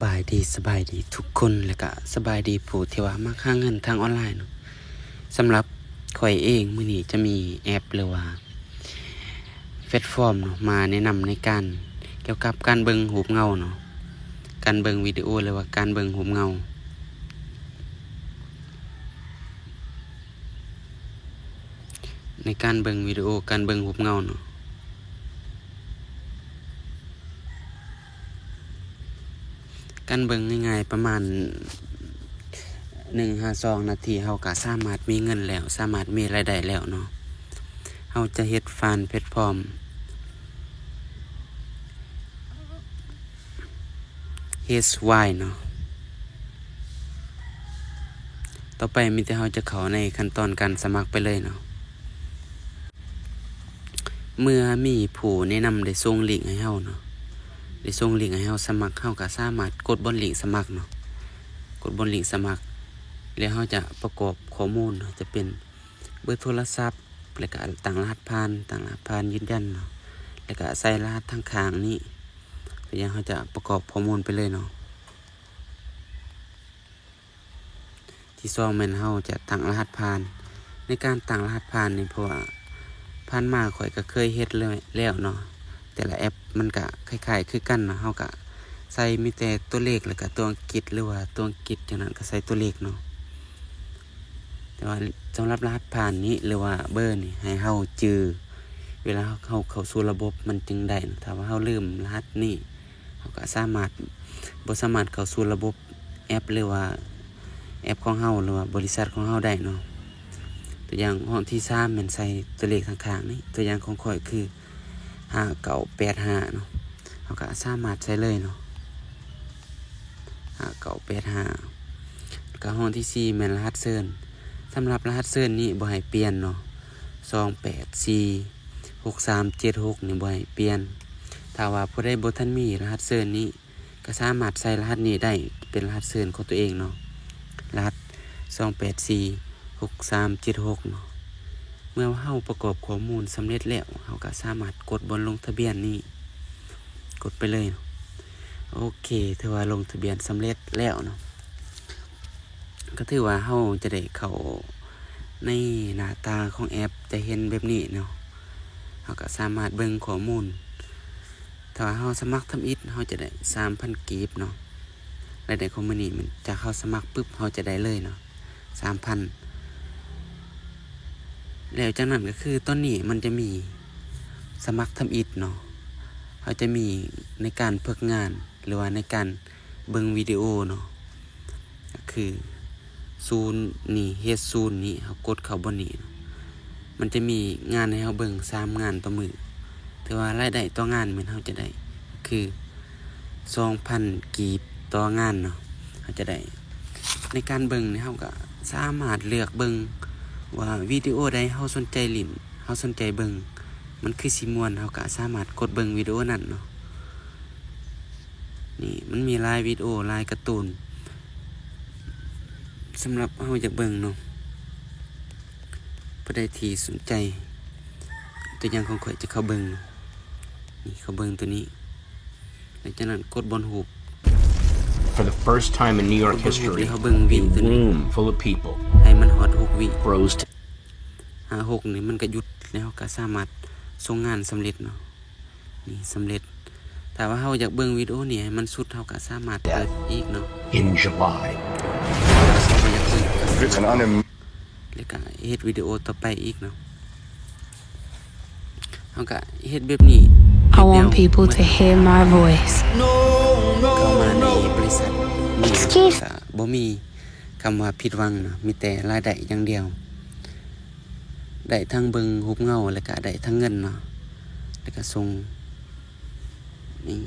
ສະບາຍດີ, ສະບາຍດີທຸກຄົນ ແລະກະສະບາຍດີຜູ້ທີ່ວ່າມັກຫາເງິນທາງອອນລາຍເນາະ. ສຳລັບຂ້ອຍເອງ ມື້ນີ້ຈະມີແອັບ ຫຼືວ່າແພລດຟອມເນາະ ມາແນະນຳໃນການ ກ່ຽວກັບການເບິ່ງຮູບເງົາເນາະ, ການເບິ່ງວິດີໂອ ຫຼືວ່າການເບິ່ງຮູບເງົາ. ໃນການເບິ່ງວິດີໂອ ການເບິ່ງຮູບເງົາເນາະ, ການເບິ່ງງ່າຍໆ ປະມານໜຶ່ງຫາສອງນາທີ ເຮົາກະສາມາດມີເງິນແລ້ວ, ສາມາດມີລາຍໄດ້ແລ້ວເນາະ. ເຮົາຈະເຮັດຜ່ານແພລດຟອມ ເອັດຊວາຍເນາະ. ຕໍ່ໄປມີແຕ່ເຮົາຈະເຂົ້າໃນຂັ້ນຕອນການສະໝັກໄປເລີຍເນາະ. ເມື່ອມີຜູ້ແນະນຳໄດ້ສົ່ງລິ້ງໃຫ້ເຮົາເນາະ, ໄດ້ສົ່ງລິ້ງໃຫ້ເຮົາສະໝັກ, ເຮົາກະສາມາດກົດບ່ອນລິ້ງສະໝັກເນາະ, ກົດບ່ອນລິ້ງສະໝັກ ແລ້ວເຮົາຈະປະກອບຂໍ້ມູນເນາະ, ຈະເປັນເບີໂທລະສັບ ແລ້ວກະຕັ້ງລະຫັດຜ່ານ, ຕັ້ງລະຫັດຜ່ານຢືນຢັນເນາະ, ແລ້ວກະໃສ່ລະຫັດທາງຂ້າງນີ້. ຕົວຢ່າງເຮົາຈະປະກອບຂໍ້ມູນໄປເລີຍເນາະ. ທີສອງແມ່ນເຮົາຈະຕັ້ງລະຫັດຜ່ານ. ໃນການຕັ້ງລະຫັດຜ່ານນີ້ ເພາະວ່າຜ່ານມາຂ້ອຍກະເຄີຍເຮັດແລ້ວເນາະ, ແຕ່ລະແອັບມັນກະຄ້າຍໆຄືກັນເນາະ, ເຮົາກະໃສ່ມີແຕ່ຕົວເລກ ແລ້ວກະຕົວອັງກິດ ຫຼືວ່າຕົວອັງກິດຈັ່ງນັ້ນກະໃສ່ຕົວເລກເນາະ. ແຕ່ວ່າສຳລັບລະຫັດຜ່ານນີ້ ຫຼືວ່າເບີນີ້ ໃຫ້ເຮົາຈື່ເວລາເຮົາເຂົ້າສູ່ລະບົບມັນຈຶ່ງໄດ້ເນາະ. ຖ້າວ່າເຮົາລືມລະຫັດນີ້ ເຮົາກະສາມາດ ບໍ່ສາມາດເຂົ້າສູ່ລະບົບແອັບ ຫຼືວ່າແອັບຂອງເຮົາ ຫຼືວ່າບໍລິສັດຂອງເຮົາໄດ້ເນາະ. ຕົວຢ່າງຫ້ອງທີສາມແມ່ນໃສ່ຕົວເລກທາງຂ້າງນີ້, ຕົວຢ່າງຂອງຂ້ອຍຄືຫ້າເກົ້າແປດຫ້າເນາະ, ເຮົາກະສາມາດໃສ່ເລີຍເນາະ, ຫ້າເກົ້າແປດຫ້າ. ແລ້ວກະຫ້ອງທີສີ່ແມ່ນລະຫັດເຊີນ. ສຳລັບລະຫັດເຊີນນີ້ບໍ່ໃຫ້ປ່ຽນເນາະ, ສອງແປດສີ່ຫົກສາມເຈັດຫົກນີ້ບໍ່ໃຫ້ປ່ຽນ. ຖ້າວ່າຜູ້ໃດບໍ່ທັນມີລະຫັດເຊີນນີ້ ກະສາມາດໃສ່ລະຫັດນີ້ໄດ້ ເປັນລະຫັດເຊີນຂອງຕົວເອງເນາະ, ລະຫັດສອງແປດສີ່ຫົກສາມເຈັດຫົກເນາະ. ເມື່ອເຮົາປະກອບຂໍ້ມູນສຳເລັດແລ້ວ ເຮົາກະສາມາດກົດບ່ອນລົງທະບຽນນີ້, ກົດໄປເລີຍເນາະ. ໂອເຄ, ຖືວ່າລົງທະບຽນສຳເລັດແລ້ວເນາະ. ກໍຖືວ່າເຮົາຈະໄດ້ເຂົ້າໃນໜ້າຕາຂອງແອັບ, ຈະເຫັນແບບນີ້ເນາະ. ເຮົາກໍສາມາດເບິ່ງຂໍ້ມູນ. ຖ້າວ່າເຮົາສະໝັກທຳອິດ, ເຮົາຈະໄດ້ສາມພັນກີບເນາະ. ລາຍໄດ້ຂອງມື້ນີ້ແມ່ນຈາກເຮົາສະໝັກປຶບ, ເຮົາຈະໄດ້ເລີຍເນາະ, ສາມພັນ. ແລ້ວຈາກນັ້ນກໍຄືຕອນນີ້ມັນຈະມີສະໝັກທຳອິດເນາະ. ເຮົາຈະມີໃນການຝຶກງານ ຫຼືວ່າໃນການ ເບິ່ງວິດີໂອເນາະ, ກໍຄືສູນນີ້, ເຮັດສູນນີ້, ເຮົາກົດເຂົ້າບ່ອນນີ້ເນາະ, ມັນຈະມີງານໃຫ້ເຮົາເບິ່ງສາມງານຕໍ່ມື້. ຖືວ່າລາຍໄດ້ຕໍ່ງານແມ່ນເຮົາຈະໄດ້ ກໍຄືສອງພັນກີບຕໍ່ງານເນາະ, ເຮົາຈະໄດ້. ໃນການເບິ່ງນີ້ ເຮົາກໍສາມາດເລືອກເບິ່ງວ່າວິດີໂອໃດເຮົາສົນໃຈຫຼິ້ນ, ເຮົາສົນໃຈເບິ່ງ, ມັນຄືຊິມ່ວນ, ເຮົາກໍສາມາດກົດເບິ່ງວິດີໂອນັ້ນເນາະ. ນີ້ມັນມີຫຼາຍວິດີໂອ, ຫຼາຍກາຕູນ ສຳລັບເຮົາຢາກເບິ່ງເນາະ. ຜູ້ໃດທີ່ສົນໃຈ, ຕົວຢ່າງຂອງຂ້ອຍຈະເຂົ້າເບິ່ງ, ນີ້ເຂົ້າເບິ່ງຕົວນີ້. ຫຼັງຈາກນັ້ນກົດບ່ອນຮູບ. For the first time in New York history, a room full of people froze to ໃຫ້ມັນຮອດຫົກວິ, ຫ້າຫົກນີ້ມັນກໍຢຸດ, ແລ້ວເຮົາກໍສາມາດສົ່ງງານສຳເລັດເນາະ. ນີ້ສຳເລັດ. ຖ້າວ່າເຮົາຢາກເບິ່ງວິດີໂອນີ້ໃຫ້ມັນສຸດ, ເຮົາກໍສາມາດເປີດອີກເນາະ. In July. ຖ້າວ່າຢາກເບິ່ງ It's an unem- ແລ້ວກໍເຮັດວິດີໂອຕໍ່ໄປອີກເນາະ. ເຮົາກໍເຮັດແບບນີ້. I want people to hear my voice. ເຂົ້າມາໃນບໍລິສັດນີ້ Excuse. ກໍບໍ່ມີຄຳວ່າຜິດຫວັງເນາະ, ມີແຕ່ລາຍໄດ້ຢ່າງດຽວ. ໄດ້ທັງເບິ່ງຮູບເງົາ ແລ້ວກະໄດ້ທັງເງິນເນາະ, ແລ້ວກະສົ່ງນີ້.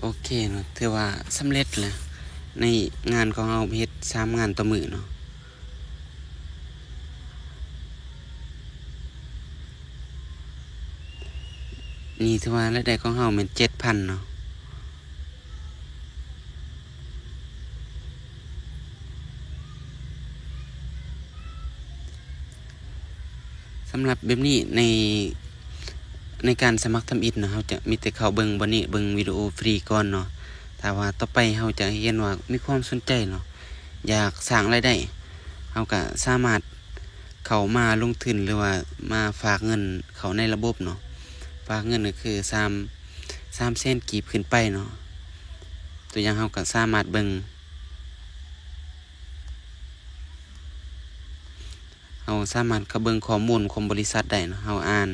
ໂອເຄເນາະ, ຖືວ່າສຳເລັດແລ້ວ ໃນງານຂອງເຮົາເຮັດສາມງານຕໍ່ມື້ເນາະ. ນີ້ຖືວ່າລາຍໄດ້ຂອງເຮົາແມ່ນເຈັດພັນເນາະ. ສຳລັບແບບນີ້ໃນ ໃນການສະໝັກທຳອິດເນາະ ເຮົາຈະມີແຕ່ເຂົ້າເບິ່ງບ່ອນນີ້ ເບິ່ງວິດີໂອຟຣີກ່ອນເນາະ. ຖ້າວ່າຕໍ່ໄປເຮົາຈະເຫັນວ່າມີຄວາມສົນໃຈເນາະ ຢາກສ້າງລາຍໄດ້ ເຮົາກະສາມາດເຂົ້າມາລົງທຶນ ຫຼືວ່າມາຝາກເງິນເຂົ້າໃນລະບົບເນາະ. ຝາກເງິນກໍຄືສາມ ສາມແສນກີບຂຶ້ນໄປເນາະ. ຕົວຢ່າງເຮົາກໍສາມາດເບິ່ງ ເຮົາສາມາດເຂົ້າເບິ່ງຂໍ້ມູນຂອງບໍລິສັດໄດ້ເນາະ ເຮົາອ່ານ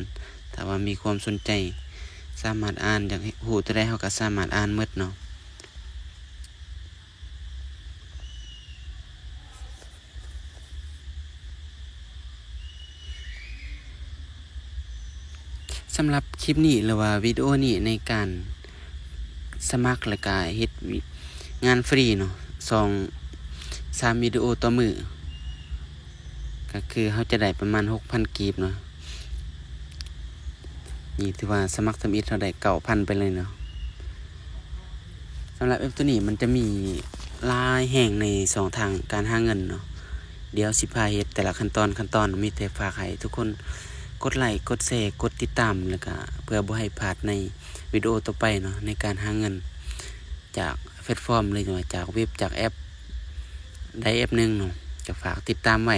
ຖ້າວ່າມີຄວາມສົນໃຈ ສາມາດອ່ານ ຢາກຮູ້ຕົວໃດເຮົາກໍສາມາດອ່ານໝົດເນາະ. ສຳລັບຄລິບນີ້ ຫຼືວ່າວິດີໂອນີ້ ໃນການສະໝັກ ແລ້ວກະເຮັດງານຟຣີເນາະ ສອງສາມວິດີໂອຕໍ່ມື້ ກໍຄືເຮົາຈະໄດ້ປະມານຫົກພັນກີບເນາະ. ນີ້ຖືວ່າສະໝັກທຳອິດເຮົາໄດ້ເກົ້າພັນໄປເລີຍເນາະ. ສຳລັບແອັບໂຕນີ້ມັນຈະມີຫຼາຍແຫ່ງໃນຊ່ອງທາງການຫາເງິນເນາະ. ດຽວຊິພາເຮັດແຕ່ລະຂັ້ນຕອນ ຂັ້ນຕອນ ມີແຕ່ຝາກໃຫ້ທຸກຄົນກົດໄລ ກົດແຊ ກົດຕິດຕາມ ແລ້ວກະເພື່ອບໍ່ໃຫ້ພາດໃນວິດີໂອຕໍ່ໄປເນາະ ໃນການຫາເງິນຈາກແພລດຟອມ ຫຼືວ່າຈາກເວັບ ຈາກແອັບໃດແອັບໜຶ່ງເນາະ ກະຝາກຕິດຕາມໄວ້.